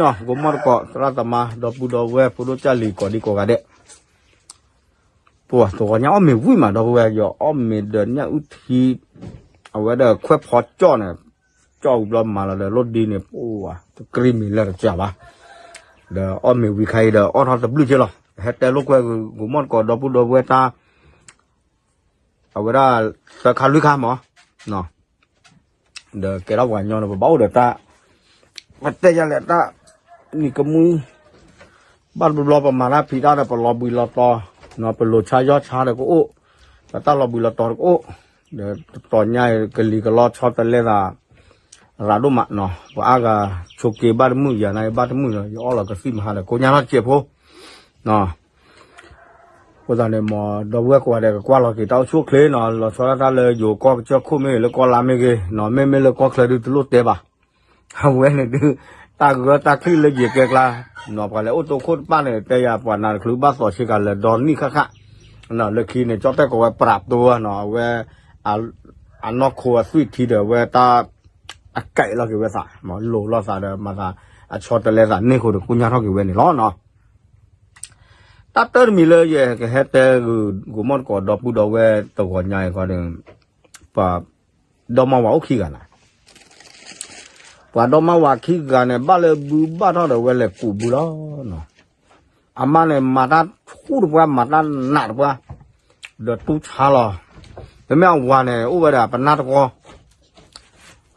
ဂိၤမီၣ်တကိး သရၣ်သမါ ဒီပုၢ်ဒီဝဲၢ် ဖိဒိၣ်ကၢ်လံၤ ကိးဒံကိးဂၤဒဲး, ပှၤတဂီၤညါအီၣ်မ့ၤဝံၤမး ဒီပုၢ်ဝဲၢ် ယအီၣ်မ့ၤဒီးညၣ်အုၣ်ထံ, အဝဲဒီးခွဲးဖီကၠီၣ်န့ၣ်, ကၠီၣ်ဝံၤဘျီမၤလီၤဒီးလိၣ်ဒံန့ၣ် ပှၤတကြံမ့ၤလၢတကးဘၣ်, ဒီးအီၣ်မ့ၤဝံၤခါအံၤဒီးအီၣ်ထီၣ်တဘျုးက့လီၤ, ဟဲတဲလိာ်ကွဲဂိၤမီၣ်တကိး ဒီပုၢ်ဒီဝဲၢ်တၢ် အဝဲဒၣ် သၢခါလွံၢ်ခါမး, ဒီးကဲထီၣ်ပှၤညီန့ၣ် ပဘၣ်အိၣ်ဒီးတၢ်, ပတဲယၤလဲၣ်တၢ်, နံၤကမှံ, ဘၣ်တဘျီပမၤတၢ်ဖံးတၢ်ဒီးပလီၤဘှံးလီၤတီၤ, ပလိၤဆါယီၢ်ဆါဒီးကအိၣ်, ပတၢ်လီၤဘှံးလီၤတီၤဒီးကအိၣ်, ဒီးတတီၤညါအံၤကလံၤကလီဆီတလဲသး, ရးဒိၣ်မးနီၤ ပှၤအါဂၤဆိးက့ဘၣ်တမုာ် ယၤနာ်က့ဘၣ်တမုာ်ဒီး ယအီၣ်လီၤကသံၣ်မဟါဒီး ကိညါထီၣ်တစဲးဖိ အဃိသတးန့ၣ် မ်ဒီပုၢ်ဝဲၢ်ကိးဂၤဒဲးကကွၢ်လီၤက့ၤတၢ်အိၣ်ဆူၣ်အိၣ်ချ့နီၤ လီၤဆီဒၣ်တၢ်လၢယိၤကီၢ်ကစၢၢ်ခိၣ်မ့ၢ်ဂ့ၤ လၢကီၢ်လါမ့ၢ်ဂ့ၤနီၤ မ့မ့ၢ်လၢကီၢ်ချၢဒုးတလိၣ်တဲဘၣ် အဝဲန့ၣ်ဒုး တၢ်ဂၢၢ်တၢ်ချံၣ်လၢယံၤကဲကျါနီၤ ပှၤလဲၤအိၣ်တိခိၣ်တဖၣ်န့ၣ် တဲယၤပှၤနးတချုးဘၣ်သီဆ့ကၤလၢဒီနံၣ်ဃၣ်ဃၣ် လၢခံန့ၣ် ကၠီၣ်တဲၣ်ကိးဝဲပြးတိဝဲနီၤ အဝဲ အနီၢ်ခိအသွံၣ်ထံဒီးဝဲတၢ် အကဲးလီၤက့ၤဝဲသး လိၤလိာ်သးဒီးမၤသး အဆီတလဲသးန့ၢ်ဃိဒီး ကိညါထီၣ်က့ၤဝဲန့ၣ်လီၤနီၤ. တၢ်တၢတမံၤလၢယကဟဲတဲဂုာ်မီၢ်တကိးဒီပုၢ်ဒီဝဲၢ်တဂီၤညါအံၤဃီဒီး ပှၤဒီမါဝၤအိၣ်ခံဂၤနၤ ပှၤဒီမါဝၤခံဂၤန့ၣ် ဘၣ်လၢဘုဘၣ်ထီၣ်ဒီးဝဲလဲၤကူးဘုလီၤနီၤ. အမါန့ၣ် မၤတၢ်ဆူၣ်တပှၢ် မၤတၢ်နးတပှၢ် ဒီးတူၢ်ဆါလီၤ. ပမ့ၢ်အဝၤန့ၣ် အိၣ်ဝဲဒၣ်ပနၢ်တကီ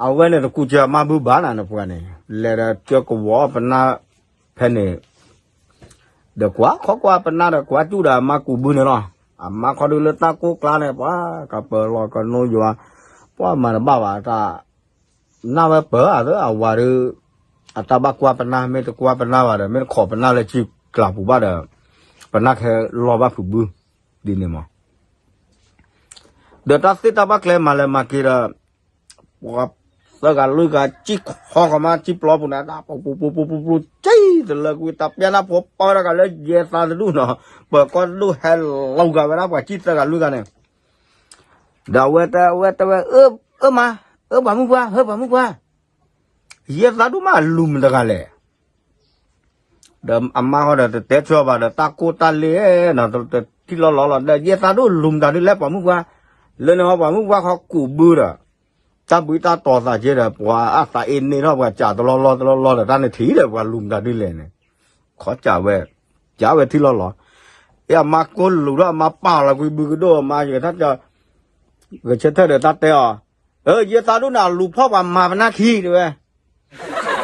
အဝဲန့ၣ်တကူးစၢၤအမါဘုဘၣ်နၤန့ၣ်ပှၤန့ၣ် လဲၤဒီးကၢကဝီၤပနၢ်ဖဲန့ၣ် ဒီးကွၢ်ခီကွၢ်ပနၢ်ဒီး ကွၢ်စူၣ်ဒီးအမါကူးဘုန့ၣ်လီၤ. အမါခီဒုးလၢတၢ်ကိၢ်ကျါန့ၣ် ပှၤကပၢၤလီၤကနိယွၤ ပှၤမၤတဘၣ်ဘၣ်တၢ် နၢ်ဝဲပၢၤအသးအဝၤဒုး အတၢ်ဘၣ်ကွၢ်ပနၢ် မ့ၢ်တကွၢ်ပနၢ်ဘၣ်ဒီး မ့ၢ်တခိးပနၢ်လၢကံကျးပူၤဘၣ်ဒီး ပနၢ်ခဲလီၤဘၣ်ဖုးဘု ဒ်န့ၣ်မး ဒီးတၢ်သ့ၣ်တၢ်ဘၣ်ကျဲမၤလၢမၤက့ၤဒီး ပှၤသၢဂၤလွံၢ်ဂၤ ကံၣ်ခီကမါ ကံၣ်ပျီပူၤန့ၣ် တၢ်ပူၤပူၤပူၤပူၤပူၤ ကံၣ်တလၢကွံာ် တၢ်ပျဲနၢ်ဖိပၢတၢ်ဂၤလၢယဲသးတဒူၣ်နီၤ ပၢၤကီၢ်တဒူၣ်ဟဲလီၤဂာ်ဝဲဒၣ်ပှၤကံၣ်သၢဂၤလွံၢ်ဂၤန့ၣ် ဒီးအဝဲတဲဝဲ အၢ အၢမါ အၢပှၤမုၣ်ပှၢ် ဟၢပှၤမုၣ်ပှၢ် ယဲသးဒိၣ်မးလူၤမတၤတဂၤလဲၣ် ဒီးအမါဃီဒီးတတဲဆၢဘၣ်ဒီး တၢ်ကိၢ်တၢ်လ့နီၤ တထံၣ်လီၤလီၤလီၤဒီး ယဲသးဒိၣ်လူၤမတၤဒုးလဲၣ်ပှၤမုၣ်ပှၢ် လၢန့ၣ်ဟီပှၤမုၣ်ပှၢ်ဃီကူးဘုဒီး တၢ်ဘှံးတၢ်တီၤသးက့ဒီး ပှၤအသးအ့န့ၢ်ထီၣ်ပှၤကးတလီၢ်လီၢ်တလီၢ်လီၢ်ဒီး တၢ်န့ၣ်ထံၣ်ဒီးပှၤလူၤမတၤဒုးလဲၣ်န့ၣ် ခီကးဝဲ ကးဝဲထံၣ်လီၤလီၤ အမါကိၢ်လူၤထီၣ်အမါပာ်လီၤကွံာ်ဘုကဒိၣ်အမါ ယကထီၣ်က ဂဲၤဆၢထၢၣ်ဒီးတၢ်တဲအီၤ အၢ ယဲသးဒိၣ်န့ၣ် အလူၤဖီၣ်ပှၤမၤပနၢ်ခံ တဲဝဲ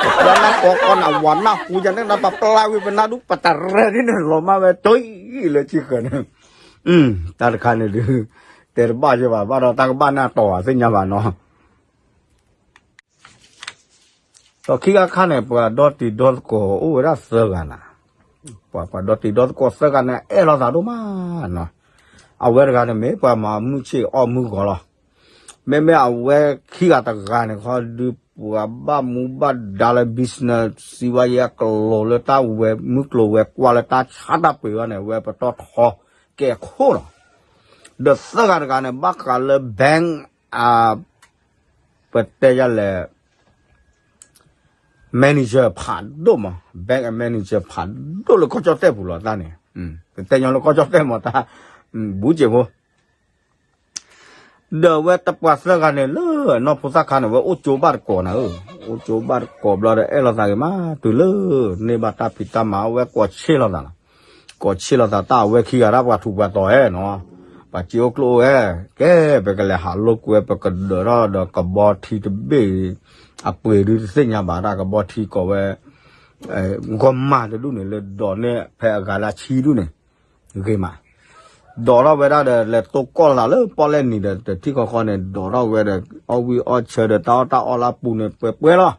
ပှၤနၢ်ကီကီနၢ်ဝၤနၢ်ဟူယၤန့ၣ် နပပျၢ်ကွံာ်ပနၢ်ဒူၣ်ပတရဲဒ်န့ၣ် လီၤမၢ်ဝဲတုၤလၢခံဃၢၤန့ၣ် တၢ်တခါန့ၣ်ဒုး တဲတဘၣ်ယဘၣ် ဘၣ်ဒီးတၢ်ကဘၣ်နၢ်တီၤသ့ၣ်ညါဘၣ်နီၤ ဒီးခံခါခါန့ၣ် ပှၤဒီတံၤဒီသကိးအိၣ်ဝဲဒၣ်သၢဂၤနၤ ပှၤပှၤဒီတံၤဒီသကိးသၢဂၤန့ၣ် အဲၣ်လိာ်သးဒိၣ်မးနီၤ အဝဲတဂၤန့ၣ်မ့ၢ်ပှၤမၤမုၢ်ဆ့ၣ်အီၣ်မုၢ်ဂီၤလီၤ မ့မ့ၢ်အဝဲခံဂၤတဂၤန့ၣ်ခီဒုး ပှၤဘၣ်မူဘၣ်ဒါလၢ business စံးဝါယဲကလိၤလၢတၢ်ဝဲမုၢ်ကျိၤဝဲၤကွာ်လၢတၢ်ဆါတၢ်ပှ့ၤအီၤန့ၣ် အဝဲပတီၢ်ထီကဲခိၣ်လီၤ ဒီးသၢဂၤတဂၤန့ၣ် ဘၣ်ဃးလၢ bank အ ပတဲယၤလဲၣ် manager ဖးဒိၣ်မး bank manager ဖးဒိၣ်လၢကီၢ်ကၠီၣ်တဲၣ်ပူၤလီၤတၢ်န့ၣ် ပတဲညီလၢကီၢ်ကၠီၣ်တဲၣ်မးတၢ် ဘူးက့ၤဖိ ဒီးအဝဲတပှၤသၢဂၤန့ၣ်လၢအနီၢ်ဖိသၣ်ခါန့ၣ် အဝဲအိၣ်ကၠိဘၣ်တကိးနၤဧၢ, အိၣ်ကၠိဘၣ်တကိးဘျီဒီး အဲၣ်လိာ်သးဂ့ၤမး တုၤလၢန့ၢ်ဘၣ်တၢ်ဖံးတၢ်မၤ အဝဲကိးဆ့ၣ်လိာ်သးလီၤ. ကိးဆ့ၣ်လိာ်သးတၢ်အဝဲခံဂၤဒၣ်ပှၤထူးပှၤတီၤဧဲနီၤ, ပှၤစ့အိၣ်ကျိၣ်အိၣ်ဧဲ, ကဲ ပကလဲၤဟးလိာ်ကွဲ ပကဒၢးထီၣ်ဒီးကဘီထံတဘ့ၣ်, အပှ့ၤဒုးတသ့ၣ်ညါဘၣ်တၢ်ကဘီထံကိးဝဲ ဂီၢ်မးတဒူၣ်န့ၣ် လၢဒိးန့ၢ်ဖဲအဂၤလၢဆံဒူၣ်န့ၣ် ဂ့ၤမး, ဒိးထီၣ်ဝဲဒၣ်ဒီး လဲၤတိၢ်ကီၢ်လိာ်သးလၢပီၣ်လဲၣ်နံၤဒီး တထံၣ်ဃီဃီန့ၣ် ဒိးထီၣ်ဝဲဒီး အီၣ်ဝံၣ်အီၣ်ဆၢဒီး တၢ်အီၣ်တၢ်အီလၢအပူၤန့ၣ် ပှဲၤပှဲၤလီၤ.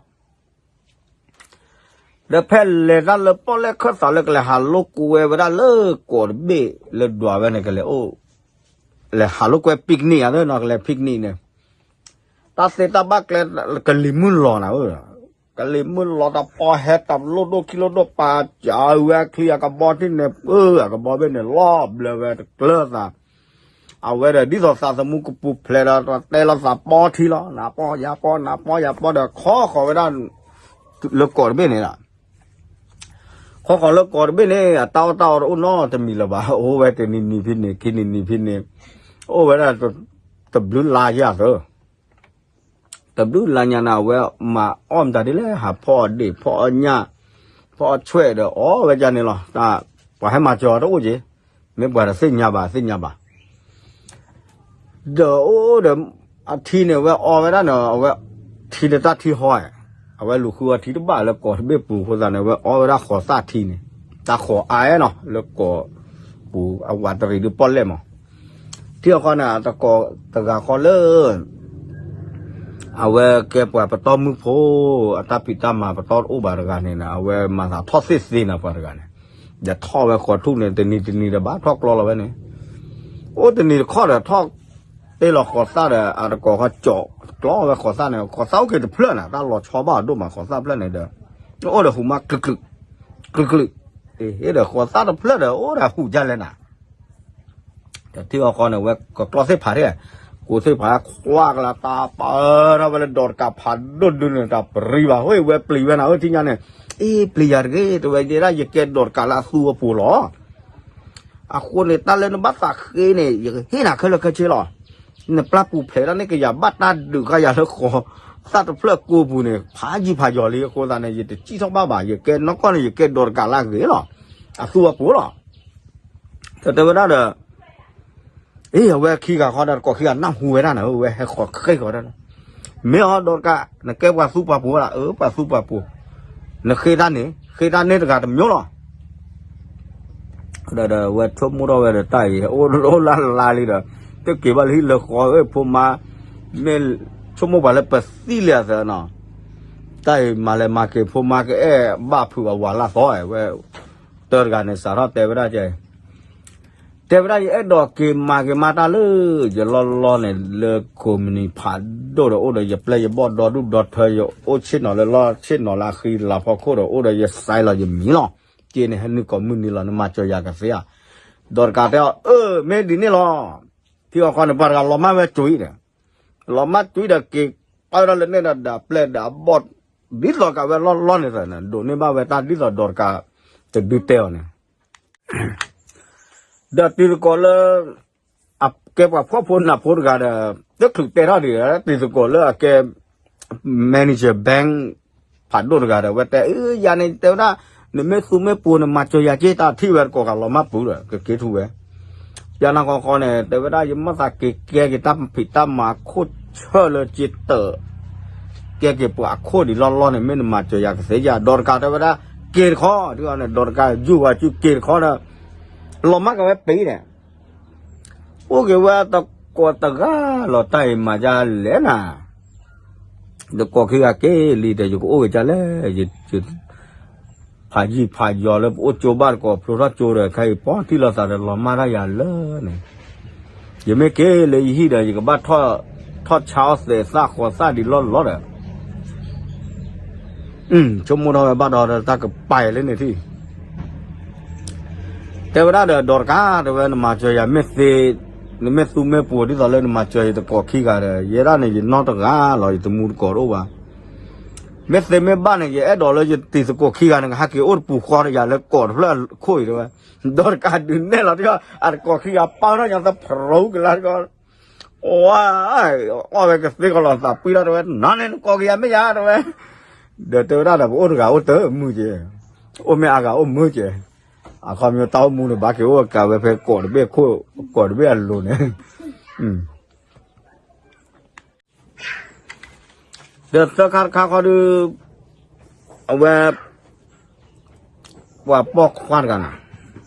ဒီးဖဲလဲၤတၢ်လၢပီၣ်လဲၣ်ခၢၣ်သးလၢကလဲၤဟးလိာ်ကွဲဝဲဒၣ်လၢကိးတဘ့ၣ်လၢဒွးဝဲန့ၣ် ကလဲၤအိၣ် လဲၤဟးလိာ်ကွဲ picnic ဧါသနီၤ ကလဲၤ picnic န့ၣ် တၢ်သ့တၢ်ဘၣ်ကျဲ ကလံၤမုၢ်လီၤနၤဧၢ, ကလံၤမုၢ်လီၤတပီၢ်ဟဲတၢ်လိၣ်ဒိၣ်ခံလိၣ်ဒိၣ်ပာ်စၢၤဝဲအချံအကဘီထံန့ၣ် ပၢအကဘီဘ့ၣ်န့ၣ် လီၤဘျၢဝဲတကျၢၤသး, အဝဲဒီးဒ်သိးသးသမူကပူၤဖျဲးဒီး တဲလိာ်သးပီထံလီၤ, နၤပီယၤပီ နၤပီယၤပီဒီး ခီဃီၤဝဲဒၣ် လၢကိးတဘ့ၣ်န့ၣ်လီၤ. ဖီဃီၤလၢကီၢ်တဘ့ၣ်န့ၣ် အတၢ်အီၣ်တၢ်အီတအိၣ်နီတမံၤလၢၤဘၣ်, အိၣ်ဝဲတနံၤနံၤဖဲန့ၣ် ခံနံၤနံၤဖဲန့ၣ်, အိၣ်ဝဲဒၣ်တဘျုးလါယၤသၢ တဘျုးလါညါန့ၣ် အဝဲမၤအီၣ်မတၤဒ်လဲၣ် ဟးဖီအီၣ်ဒ့ၣ် ဖီအီၣ်ညၣ် ဖီအီၣ်ဆွဲၣ်ဒီး အီၣ်ဝဲဒ်န့ၣ်လီၤ. ပှၤဟဲမၤစၢၤအီၤတအိၣ်က့ၤ, မ့ၢ်ပှၤတသ့ၣ်ညါဘၣ်သ့ၣ်ညါဘၣ် ဒီးအိၣ်ဒီး အထံန့ၣ် အဝဲအီဝဲဒၣ်န့ၣ် အဝဲ ထံန့ၣ်တၢ်ထံဟီဧါ, အဝဲလူၤဃုအီထံတဘၣ်လၢကီၢ်တဘ့ၣ်ပူၤအဃိသတးန့ၣ် အဝဲအီဝဲဒၣ်ဃိးသၣ်ထံန့ၣ်, တၢ်ဃိးအါနီၤ လၢကီၢ်ပူၤ အဝးတရံးဒုးပီၣ်လဲၣ်မး, ထံအီၣ်ဃီန့ၣ် အတကိးတဂၤဃီလၢ အဝဲကဲပှၤပတီၢ်မုၢ်ဖိ အတၢ်ဖံးတၢ်မၤပတီၢ်တအိၣ်ဘၣ်တဂၤန့ၣ် အဝဲမၤသးထီၣ်သ့ၣ်သ့နီၤ ပှၤတဂၤန့ၣ်, ဒီးထီၣ်ဝဲဃိးထူၣ်န့ၣ် တနံၤတနံၤဒီးဘၣ်ထီၣ်ကျီလီၤဝဲန့ၣ်, အိၣ်တနံၤတခီဒီးထီၣ်တ့ၢ်လီၤဃိးသၣ်ဒီး အတကိးဃီကၠီးကျီဝဲဃိးသၣ်န့ၣ် ဃိးသၣ်အိၣ်က့ၤတဖျၢၣ်န့ၣ် တၢ်လီၤဆီဘၣ်အဒိၣ်မးဃိးသၣ်ဖျၢၣ်န့ၣ်ဒီး အိၣ်ဒီးဟူးမး ကလုာ်ကလုာ် ကလုာ်ကလုာ်, ဟ့ၣ်ဒီးဃိးသၣ်တဖျၢၣ်ဒီး အိၣ်ဒီးဟူးဒ်လဲၣ်နၤ ဒီးထံအီၣ်ဃီန့ၣ် ဝဲကကျီသ့ၣ်ဖးထီၣ်, ကိးသ့ၣ်ဖးခွါကလၤတၢ်ပာ်ထီၣ်ဝဲလၢဒီးတကးဖးဒိၣ်ဒုန့ၣ် တၢ်ပရံဘၣ် ဟ့ၣ်ဝဲပျံၤဝဲနၤဧၢ ထံညါန့ၣ်, အ့ ပျံၤယၤတဂ့ၤ တဲဝဲဒၣ် ယကဲဒီးတကးလၢအသူအပူၤလီၤ. အဃိန့ၣ် တၢ်လၢနဘၣ်သးဃ့န့ၣ် ယကဟ့ၣ်နၤခဲလၢာ်ခဲဆ့လီၤ. နပျၢ်ပူၤဖျဲးဒၣ်န့ၣ် ကယၤဘၣ်တၢ်ဒုးဃာ်ယၤလၢဃိးသၣ်တဖျၢၣ်ကိးပူၤန့ၣ် ဖးယံာ်ဖးယီၤလံအဃိသတးန့ၣ် ယတစံၣ်ထီၣ်ဘၣ်ဘၣ် ယကဲနီၢ်ကီၢ်န့ၣ် ယကဲဒီးတကးလၢအဂ့ၤလီၤ. အသူအပူၤလီၤ. တဲဝဲဒၣ်ဒီး အ့ အဝဲခံဂၤဃီဒီးတကိးခံဂၤနၢ်ဟူဝဲဒၣ်န့ၣ် အဝဲဟဲဃီၤဃ့ဃီၤဒၣ်, မ့ၢ်အီၤဒီးတကး နကဲပှၤသူပှၤပူၤဝဲဒၣ် အၢ ပှၤသူပှၤပူၤ, နဃ့တၢ်န့ၣ် ဃ့တၢ်န့ၣ်တဂၤတမျိုးလီၤ. ဒီးဝဲဆိကမိၣ်ထီၣ်ဝဲဒီးတၢ်အံၤ အိၣ်လၢလါလါလံဒီး တက့ၤဘၣ်လၢဟံၣ်လၢဃီ အၢ ဖိမါ မ့ၢ်ဆိကမိၣ်ပှၤလၢပသံလံအသးနီၤ, တၢ်အံၤမၤလဲၤမၤက့ၤ ဖိမါကအဲၣ်ဘၣ်ဖုးအဝၤလၢသီဝဲ တၢ်တဂၤန့ၣ် စးထီၣ်တဲဝဲဒၣ်ကဲ တဲဝဲဒၣ် ယအဲၣ်ဒိးက့ၤမၤက့ၤမၤတၢ်လၢ ယလီၢ်လီၢ်န့ၣ် လၢကိးမုၢ်နံၤဖးဒိၣ်ဒီး အိၣ်ဒီးယပျဲၢ်ယဘီၣ်ဒီဒူၣ်ဒီထၢ ယအိၣ်ဆ့ၣ်နီၤလၢလီၢ်ဆ့ၣ်နီၤလၢအဃံလၤဖီခိၣ်ဒီး အိၣ်ဒီးယစဲးလီၤယမံၤလီၤ. က့ၤန့ၣ် ဟဲနုာ်ကိးမုၢ်နံၤလီၤ နမၤစၢၤယၤကသ့ဧါ. ဒီးတကးတဲအီၤ အၢ မ့ၢ်ဒ်န့ၣ်လီၤ. ထံအီၣ်ဃီန့ၣ် ပှၤတဂၤလီၤမၢ်ဝဲကွံာ်ဒီး လီၤမၢ်ကွံာ်ဒီးက့ၤပာ်ဝဲဒၣ်လၢန့ၣ်ဒီး ဒီးပျဲၢ်ဒီးအဘီၣ် ဒ်သိးကးဝဲလီၢ်လီၢ်န့ၣ်သ့ၣ်န့ၣ် ဒိးန့ၢ်ဘၣ်ဝဲတၢ်ဒ်သိးဒီးတကး တဒုတဲအီၤန့ၣ် ဒီးတံၤသကိးလၢ အကဲပှၤဖှီၣ်ဖိနၢ်ဖိတဂၤဒီး တချုးတဲထီၣ်ဒံး တံၤသကိးလၢအကဲ manager bank ဖးဒိၣ်တဂၤဒီး ဝဲတဲ အၢ ယၤန့ၣ် တဲဝဲဒၣ် နမ့ၢ်သူမ့ၢ်ပှိၤ နမၤစၢၤယၤက့ၤ တၢ်ထံၣ်ဝဲတကိးဂၤလီၤမၢ်ပူၤဒီး ကက့ၤထူဝဲ ယၤနၤဃီဃီန့ၣ် တဲဝဲဒၣ် ယမ့ၢ်သးက့ၤကဲက့ၤတၢ်ဖံးတၢ်မၤခိၣ်ဆၢလၢက့ၤတၢၢ် ကဲက့ၤပှၤအခိၣ်ဒံးလီၢ်လီၢ်န့ၣ် မ့ၢ်နမၤစၢၤယၤကသ့ဧါ. ဒီးတကးတဲဝဲဒၣ် က့ၤတခီ ဒ်န့ၣ် ဒီးတကးယူၤဝဲစုက့ၤတခီဒီး လီၤမၢ်ကဝဲပ့ၤန့ၣ် အိၣ်က့ၤဝဲတကိးတဂၤလီၤ တၢ်အံၤမၤဒ်လဲၣ်နၤ တကိးခံဂၤက့ၤလံဒီး ယကအိၣ်က့ၤဒ်လဲၣ် ယ ဖးယံာ်ဖးယီၤလၢပအိၣ်ကၠိဘၣ်တကိး ဖျိထီၣ်ကၠိဒီး ခဲအံၤပီၢ်ထံၣ်လိာ်သးဒီးလီၤမၢ်တၢ်ယၤလၢန့ၣ် ယမ့ၢ်က့ၤလၢယဟံၣ်ဒီး ယကဘၣ်ထီၣ်ဆါအီၣ်သဲးသၣ်ဃီသၣ်ဒံးလီၢ်လီၢ်ဒီး ဆိကမိၣ်ထီၣ်ဝဲဘၣ်ဒီး တၢ်ကပာ်ယၤလၢန့ၣ်ထံၣ် တဲဝဲဒၣ်ဒီး ဒီးတကး တဲဝဲ နမၤစၢၤယၤမ့ၢ်သ့ နမ့ၢ်သူမ့ၢ်ပှိၤ ဒ်သိးလၢနမၤစၢၤယၤတကိးခံဂၤဒီး ယဲဒၣ်န့ၣ် ယနီၢ်တဂၤလီၤ ယတမူတကိးတအိၣ်ဘၣ် မ့ၢ်သ့မ့ၢ်ဘၣ်န့ၣ် ယအဲၣ်ဒိးလၢယတံၤသကိးခံဂၤန့ၣ် ကဟဲက့ၤအိၣ်တပူၤဃီဒီးယၤလၢကီးတဖျၢၣ်အခိၣ်အံၤတဲဝဲ, ဒီးတကးဒုးနဲၣ်လီၤ အတကိးခံဂၤပာ်ထီၣ်ညီသပရီကလါတကီး, အီၣ်ဝဲကသ့ကီးလီၤသးပှံၢ်ထီၣ်တဲဝဲ နၤန့ၣ်နကိးက့ၤယၤမ့ၢ်ယါတဲဝဲ, ဒီးတဲဝဲဒၣ်ဒီး ပအိၣ်တဂၤအိၣ်တမုာ်က့ၤ, အိၣ်မ့ၢ်အါဂၤအိၣ်မုာ်က့ၤ, အခီပညီတၢ်အိၣ်မူန့ၣ် ဘၣ်က့ၤအိၣ်ကးဝဲဖဲကီးတဘ့ၣ်ခိၣ် ကီးတဘ့ၣ်အလိၤန့ၣ် ဒီးသၢခါတခါဃီဒီး အဝဲ ပှၤပိာ်ခွါတဂၤန့ၣ်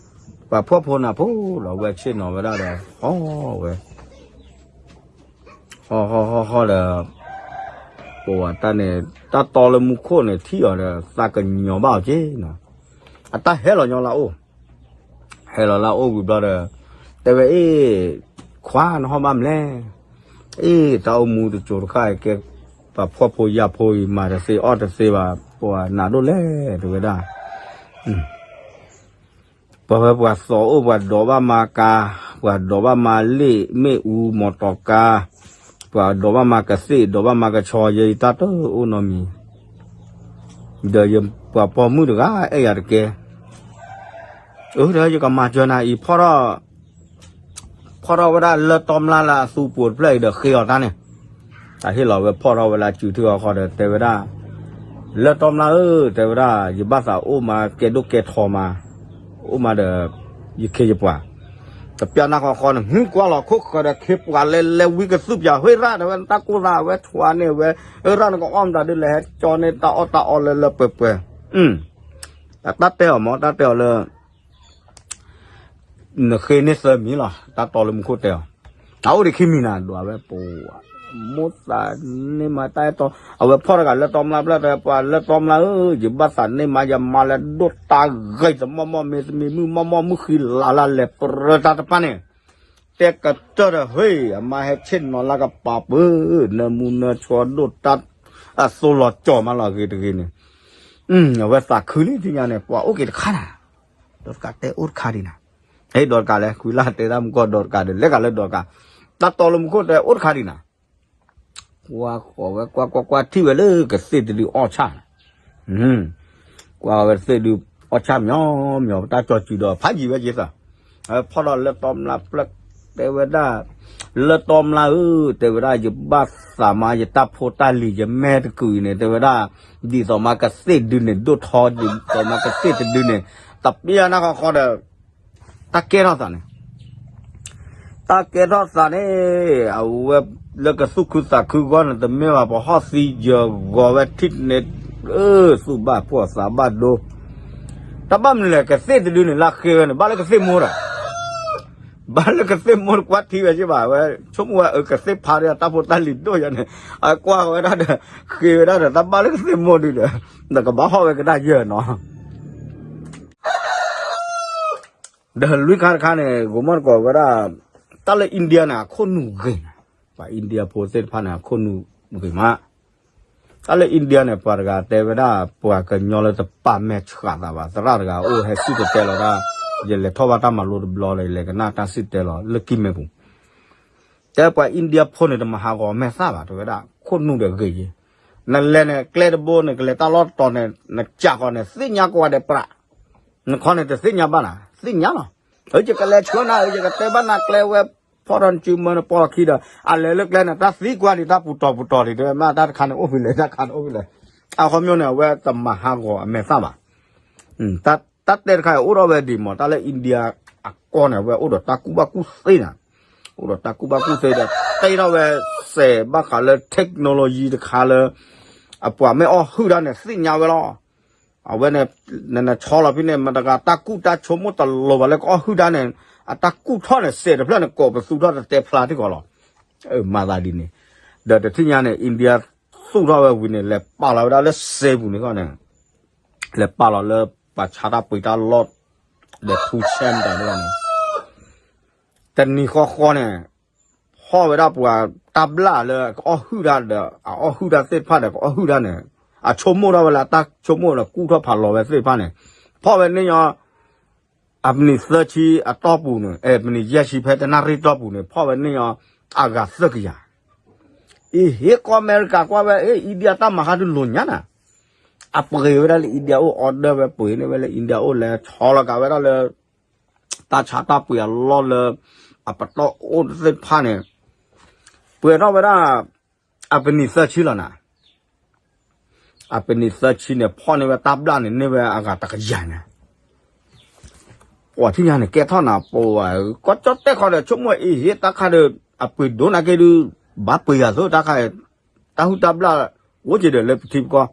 ပှၤဖှီၣ်ဖိနၢ်ဖိလီၤ အဝဲဆ့ၣ်နီၤဝဲဒၣ်ဒီး ဟီၣ်ဝဲ ဟီၣ်ဟီၣ်ဟီၣ်ဟီၣ်ဒီး ပဝဲတၢ်န့ၣ် တၢ်တီလၢမူခိၣ်န့ၣ် ထံၣ်အီၤဒီး သးကညီၤဘၣ်အီၤက့နီၤ, အတၢ်ဟဲလီၤညီလၢအအိၣ် ဟဲလီၤလၢအအိၣ်ဝံၤဘျီဒီး တဲဝဲ အ့ၣ် ခွါနဟီၣ်ဘၣ်မလဲၣ်, အ့ၣ် တၢ်အိၣ်မူတစိၤတခါအံၤကဲ ပှၤဖှီၣ်ဖိယာ်ဖိအံၤ မၤတသ့အီၣ်တသ့ဘၣ် ပှၤနးဒိၣ်လဲၣ် တဲဝဲဒၣ် ပှၤဝဲပှၤသီအိၣ် ပှၤဒိးဘၣ်မၤကၤ, ပှၤဒိးဘၣ်မၤလ့ၣ်မ့ၣ်အူမီၤတီၤကါ, ပှၤဒိးဘၣ်မၤကသ့ၣ် ဒိးဘၣ်မၤကဆီ ယဲယတၢ်တအိၣ်နီတမံၤ, ဒီးယပှၤပိာ်မုၣ်တဂၤအဲၣ်ယၤတကဲ, အၢ ဒီးယကမၤစၢၤနၤအံၤ ဖီၣ်ထီၣ်ဝဲဒၣ်လၢတီမလါလၢအသူပူၤတဖျၢၣ်အံၤဒီးဃ့အီၤတၢ်န့ၣ်, တၢ်ဟ့ၣ်လီၤဝဲဖီၣ်ထီၣ်ဝဲလၢစုထံၣ်အီခီဒီးတဲဝဲဒၣ်, လၢတီမလါဧၢ တဲဝဲဒၣ် ယဘၣ်သးအိၣ်မးကဲဒိၣ်ကဲထီမး, အိၣ်မးဒီး ယခ့ယပှၤ တပျၢ်နၢ်ဃီဃီန့ၣ် မုၢ်ကွၢ်လီၤခိၣ်ဃၢၤဒီးခ့ပှၤလဲၤလဲၤဝံကသူပၠး ဟ့ၣ်ရၣ်တဲဝဲ တၢ်ကိၢ်သးဝဲထွါန့ၢ်ဝဲ, ဟ့ၣ်ရၣ်နကအီၣ်မတၤဒုးလဲၤဟဲကၠီန့ၢ်တၢ်အီၣ်တၢ်အီလၢလၢပှဲၤပှဲၤ, တၢ်တဲအီၤမ့ၢ် တၢ်တဲအီၤလၢ နဃ့န့ၢ်သၢမံၤလီၤ တၢ်တီလၢမူခိၣ်တဲအီၤ, တၢ်အိၣ်ဒံးခံမံၤနၤ ဒွးဝဲပဝဲ, မိၣ်သးန့ၢ်မးတၢ်အဲၣ်တီ, အဝဲဖီၣ်တဂၤလၢတီမလါဖျၢၣ်တဲ ပှၤလၢတီမလါဧၢ ယဘၣ်သးန့ၢ်မး ယမါလၢဒိၣ်တၢ်ဂဲၤသမီၢ်မီၢ်မ့ၢ်သမံမုၣ်မီၢ်မီၢ်မုၣ်ဃံလၤလၢလဲၤပြၢတၢ်တဖၣ်န့ၣ်, တဲကတၢၢ်ဒီး ဟ့ၣ် အမါဟဲဆ့ၣ်နီၤလၢကပၤပၢၢ် နၢမူနၢဆှီဒိၣ်တၢ်, အသိလီၤကၠီၤမးလီၤဂ့ၤတဂ့ၤန့ၣ်, အဝဲသးခုလံထံၣ်ညါန့ၣ် ပှၤအိၣ်က့ၤတခါနၤ, ဒီးတကးတဲအိၣ်တခါဒံးနၤ, ဟ့ၣ် ဒီးတကးလဲၣ် ကွံလၢတဲတၢ်မူကီၢ်ဒီးတကးဒီး လဲၤကးလၢဒီးတကး, တၢ်တီလၢမူခိၣ်တဲအိၣ်တခါဒံးနၤ ကွၢ်ဃီၤဝဲကွၢ်ကွၢ်ကွၢ်ထံၣ်ဝဲလၢကသ့ၣ်တဒုအီၣ်ဆၣ်, ကွၢ်ဝဲသ့ၣ်ဒုအီၣ်ဆၣ်မညီမညီ တၢ်ကၠီၤစုၤဒီးဖးယံၤဝဲက့ၤသး, အဝဲဖီၣ်ဒီးလၢတီမလါဖျၢၣ်တဲဝဲဒၣ်, လၢတီမလါဧၢ တဲဝဲဒၣ် ယဘၣ်သးမး ယတၢ်ဖိတၢ်လံၤ ယမဲာ်တကုာ်အံၤန့ၣ် တဲဝဲဒၣ်, ဒ်သိးမးကသ့ၣ်ဒုန့ၣ် ဒိၣ်ထီ ဒ်သိးမးကသ့ၣ်တဒုန့ၣ်, တပျၢ်နၢ်ဃီဃီဒီး တၢ်ကဲထီၣ်သးန့ၣ် တၢ်ကဲထီၣ်သးန့ၣ်, အဝဲလၢကသူၣ်ခုသးခုဂီၢ်န့ၣ် တမ့ၢ်ဘၣ် ပဟီၣ်သံယၢၤဂီၤဝဲထံၣ်န့ၣ်, အၢ သူၣ်ဘၣ်ဖှီၣ်သးဘၣ်ဒိ, တၢ်ဘၣ်မနုၤလဲၣ် ကသ့ၣ်တဒုန့ၣ် လၢဃ့ဝဲန့ၣ် ဘၣ်လၢကသ့ၣ်မိၢ်ဒီး ဘၣ်လၢကသ့ၣ်မိၢ်တကွၢ်ထံဝဲက့ဘၣ် အဝဲဆိကမိၣ်ဝဲအကသ့ၣ်ဖးဒီးတၢ်ဖိတၢ်လံၤဒိၣ်ယၤန့ၣ်, အကွၢ်ဝဲဒၣ်ဒီး ဃ့ဝဲဒၣ်ဒီး တၢ်ဘၣ်လၢကသ့ၣ်မိၢ်ဒုဒီး နကဘၣ်ဟီၣ်ဝဲကဒါယၢၤနီၤ ဒီးလွံၢ်ခါတခါန့ၣ် ဂိၤမီၣ်တကိးဝဲဒၣ်, တၢ်လၢ India န့ၣ် အခိၣ်နူာ်ဂ့ၤ, ပှၤ India ဖိသ့ၣ်တဖၣ်န့ၣ် အခိၣ်နူာ်ဂ့ၤမး, တၢ်လၢ India န့ၣ် ပှၤတဂၤတဲဝဲဒၣ် ပှၤကညီလၢတပာ်မဲာ်ဆှးသးဘၣ် သရၣ်တဂၤအိၣ်ဟဲစံၣ်တဲၤတဲလီၤဒၣ်, ယလဲၤထီၣ်ဘၣ်တၢ်မၤလိတဘျီလၢ ယလဲၤကနၣ်တၢ်စံၣ်တဲၤတဲလီၤလၢကံၢ်မဲပူၤ, တဲပှၤ India ဖိန့ၣ် တမၤဟးဂီၤမဲာ်သၣ်ဘၣ် တဲဝဲဒၣ် ခိၣ်နူာ်ဒီးဂ့ၤယ့, နလဲၤန့ၣ် ကျဲတဘိန့ၣ် ကလဲၤတၢ်လီၢ်တတီၤန့ၣ် နကးဃီန့ၣ် သ့ၣ်ညါကိးဂၤဒဲးပြး နခီန့ၣ်တသ့ၣ်ညါဘၣ်နၤ သ့ၣ်ညါလီၤ, ယကလဲၤဆှၢနၤ ယကတဲဘၣ်နၤကျဲဝဲ, ဖီၣ်ထီၣ်နစုမၢနပီၢ်လီၢ်ခံဒီး အလဲၤလၢကျဲန့ၣ် တၢ်သံကွၢ်ဒံးတၢ်ပူၤတီၤပူၤတီၤဒံး တဲဝဲမ့ၢ်တၢ်တခါန့ၣ်အိၣ်ဖဲလဲၣ် တၢ်တခါန့ၣ်အိၣ်ဖဲလဲၣ်, အခီပညီန့ၣ် အဝဲတမၤဟးဂီၤအမဲာ်သၣ်ဘၣ်, တၢ်တဲတခါအံၤအိၣ်ထီၣ်ဝဲဒ်မး တၢ်လၢ India အကီၢ်န့ၣ် အဝဲအိၣ်ဒီးတၢ်ကူၣ်ဘၣ်ကူၣ်သ့နၤ, အိၣ်ဒီးတၢ်ကူၣ်ဘၣ်ကူၣ်သ့ဒီး တဲထီၣ်ဝဲစဲးဘၣ်ဃးလၢ technology တခါလၢ အပှၤမ့ၢ်အီၣ်ဟုၣ်တၢ်န့ၣ် သ့ၣ်ညါဝဲလီၤ အဝဲန့ၣ် နနဆီလီၤဖဲန့ၣ် မတဂၤတၢ်ကူၣ်တၢ်ဆိကမိၣ်တလိၤဘၣ်လၢကအီၣ်ဟုၣ်တၢ်န့ၣ် အတၢ်ကူၣ်ထီၣ်န့ၣ် စဲးတဖျၢၣ်န့ၣ် ကိးပသူထီၣ်တတဲဖျါထံၣ်ကီးလီၤ. မၤသးဒ်န့ၣ် ဒီးတထံၣ်ညါန့ၣ် India သူၣ်ထီၣ်ဝဲဝံၤန့ၣ် လဲၤပာ်လီၤဝဲဒၣ်လၢစဲးပူၤန့ၣ်ဃီန့ၣ် လဲၤပာ်လီၤလၢပှၤဆါတၢ်ပှ့ၤတၢ်လီၢ် ဒီးထူဆဲမတၤန့ၣ် တနံၤဃီဃီန့ၣ် ဖီၣ်ဝဲဒၣ်ပှၤတၢ်ဘျၣ်လၢအကအီၣ်ဟုၣ်တၢ်ဒီး အအီၣ်ဟုၣ်တၢ်သ့ၣ်တဖၣ်ဒီး ကအီၣ်ဟုၣ်တၢ်န့ၣ် အဆိကမိၣ်ထီၣ်ဝဲလၢအတၢ်ဆိကမိၣ်ဒီးကူၣ်ထီၣ်ဖးလီၤဝဲသ့ၣ်တဖၣ်န့ၣ် ဖီၣ်ဝဲန့ၣ်ညီ အပနံၣ်သၢဆံအတီၢ်ပူၤန့ၣ် အဲ ပနံၣ်ယဲၢ်ဆံဖဲတနၣ်ရံၣ်တီၢ်ပူၤန့ၣ် ဖီၣ်ဝဲန့ၣ်ညီ အဂၤသၢကယၤ အံၤ ဟ့ၣ်ကီၢ်အမဲရကၤကွၢ်ဝဲ အ့ India တၢ်မၤဟါဒုးလိာ်ညါနၤ အပှ့ၤဝဲဒၣ်လၢ India အိၣ် order ဝဲ ပှ့ၤန့ၢ်ဝဲလၢ India အိၣ် လဲၤဆီလီၤကးဝဲဒၣ်လၢ တၢ်ဆါတၢ်ပှ့ၤအလီၢ်လၢ အပတီၢ်အိၣ်သ့ၣ်တဖၣ်န့ၣ် ပှ့ၤထီၣ်ဝဲဒၣ် အပနံၣ်သၢဆံလီၤနၤ အပနံၣ်သၢဆံန့ၣ် ဖီၣ်န့ၢ်ဝဲတၢ်ဘျၣ်န့ၣ် န့ၢ်ဝဲအဂၤတကယၤညါ ပှၤထံၣ်ညါန့ၣ် ကဲထီၣ်နၤပှၤ ကီၢ်ကၠီၣ်တဲၣ်ခီဒီး ဆိကမိၣ်အံၤ ဟ့ၣ်တၢ်ခါဒီး အပှ့ၤဒိၣ်နာ်က့ဒုး ဘၣ်ပှ့ၤယၤသိးတၢ်ခါ တၢ်ဟုၣ်တၢ်ဘျၣ် အိၣ်က့ၤဒီးလၢပထံပကီၢ်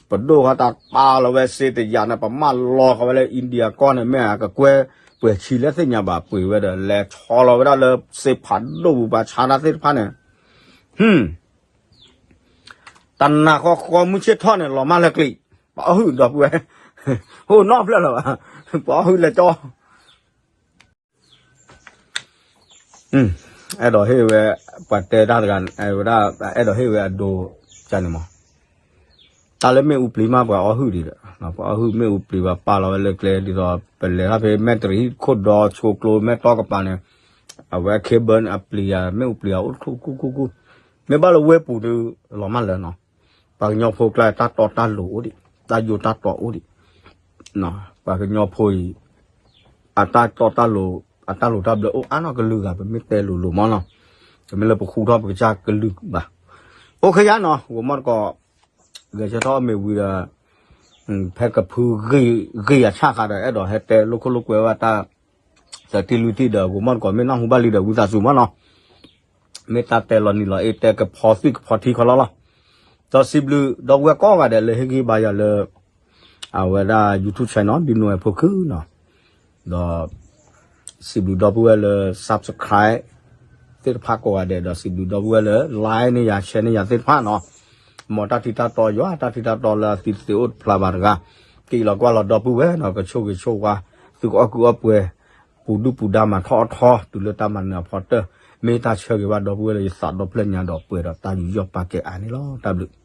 ပဒိၣ်ဃီတၢ်ပာ်လီၤဝဲစ့တယၤန့ၣ် ပမၢလီၤဃီဝဲလၢ India ကီၢ်န့ၣ် မ့ၢ်အကကွဲၢ်ပှဲၤဆံလၢသ့ၣ်ညါဘၣ် ပှ့ၤဝဲဒီး လဲၤဆီလီၤဝဲဒၣ်လၢစ့ဖးဒိၣ်ပူၤ ပှၤဆါတၢ်သ့ၣ်တဖၣ်န့ၣ် တနၤဃီဃီမုၢ်ဆ့ၣ်ထီၣ်န့ၣ် လီၤမၢ်လၢကျံး ပှၤအီၣ်ဟုၣ်ဒီပုၢ်ဝဲၢ် ဟိၣ်နီတဖျၢၣ်လၢၤဘၣ် ပှၤအီၣ်ဟုၣ်လဲၤကၠီ အဲၣ်ဒိးဟ့ၣ်ဝဲ ပှၤတဲတၢ်တဂၤ ဝဲဒၣ် အဲၣ်ဒိးဟ့ၣ်ဝဲအဒိ ကန့ၣ်မး တၢ်လၢမ့ၣ်အူပျံၤမး ပှၤအီၣ်ဟုၣ်ဒံးဒီး ပှၤအီၣ်ဟုၣ်မ့ၣ်အူပျံၤ ပှၤပာ်လီၤဝဲလၢကျဲ ဒ်သိး ပလဲၤထီၣ်ဖဲမဲၢ်တရံးဟံၣ်ခိၣ်ဒီး ဆိကျိမဲၢ်တီကပၤန့ၣ် အဝဲ cable အပျံၤယၤ မ့ၣ်အူပျံၤယၤအိၣ်တခူၣ်ခူၣ်ခူၣ်ခူၣ် မ့ၢ်ဘၣ်လၢဝဲပူၤဒုး လီၤမၢ်လၢၤနီၤ ပှၤကညီဖိကျါ တၢ်တီတၢ်လိၤအိၣ်ဒံး တၢ်ယိာ်တၢ်တီၤအိၣ်ဒံး ပှၤကညီဖိအံၤ အတၢ်တီတၢ်လိၤ အတၢ်လိၤတၢ်ဘျၢအိၣ်အါနီၢ်ကလုာ်ဂၤ ပမ့ၢ်တဲလိၤလိၤမၢ်နီၤ, တမ့ၢ်လၢပဃူထီၣ်ပကစၢ်ကလုာ်ဘၣ်. အိၣ်ခ့ယါနီၤ ဂိၤမီၢ်တကိး ဂဲၤဆၢထၢၣ်အီၣ်မ့ၤဝံၤဒီး ဖဲကဖုဂ့ၤဂ့ၤအဆၣ်ဃးဒီး အဲၣ်ဒိးဟဲတဲလိာ်ခိၣ်လိာ်ကွဲဝဲတၢ် သတံၢ်လွံၢ်ထံၣ်ဒီး ဂိၤမီၢ်တကိး မ့ၢ်နၢ်ဟူဘၣ်လံဒီး ဝံသးစူၤမၢ်နီၤ မ့ၢ်တၢ်တဲလီၤနံၤလီၤအ့ တဲကဖီသွံၣ်ကဖီထံခီလီၤလီၤ. ဒီးစံးဘျုးဒီပုၢ်ဝဲၢ်ကိးဂၤဒဲးလၢဟ့ၣ်ဂံၢ်ဘါယၤလၢ အဝဲဒၣ် YouTube channel ဒ်နိဝဲဖိခုနီၤ, ဒီး စံးဘျုးဒီပုၢ်ဝဲၢ်လၢ subscribe သ့ၣ်တဖၣ်ကိးဂၤဒဲး ဒီးစံးဘျုးဒီပုၢ်ဝဲၢ်လၢ like န့ၢ်ယၤ share န့ၢ်ယၤသ့ၣ်တဖၣ်နီၤ, မ်တၢ်ထံတၢ်တီယွၤ တၢ်ထံတၢ်တီလၢအသံတသ့အိၣ်တဖျါဘၣ်တဂၤ, က့ၤလီၤကွၢ်လီၤဒီပုၢ်ဝဲၢ်နီၤ ကဆိၣ်ဂ့ၤဆိၣ်ဝါ သုကအီၣ်ကုးအီၣ်ပှဲၤ ပူၤဒုၣ်ပူၤဒါမၤထီၣ်အီၣ်ထီ တုၤလၢတၢ်မၤနၢၤအဖီတၢၢ်, မ့ၢ်တၢ်ဆၢဂ့ၤဘၣ်ဒီပုၢ်ဝဲၢ်လၢယသးဒီဖျၢၣ်ညါဒီးပှဲၤဒီးတၢ်ယူးယီၣ်ပာ်ကဲအါန့ၣ်လီၤ. တၢ်ဘျုး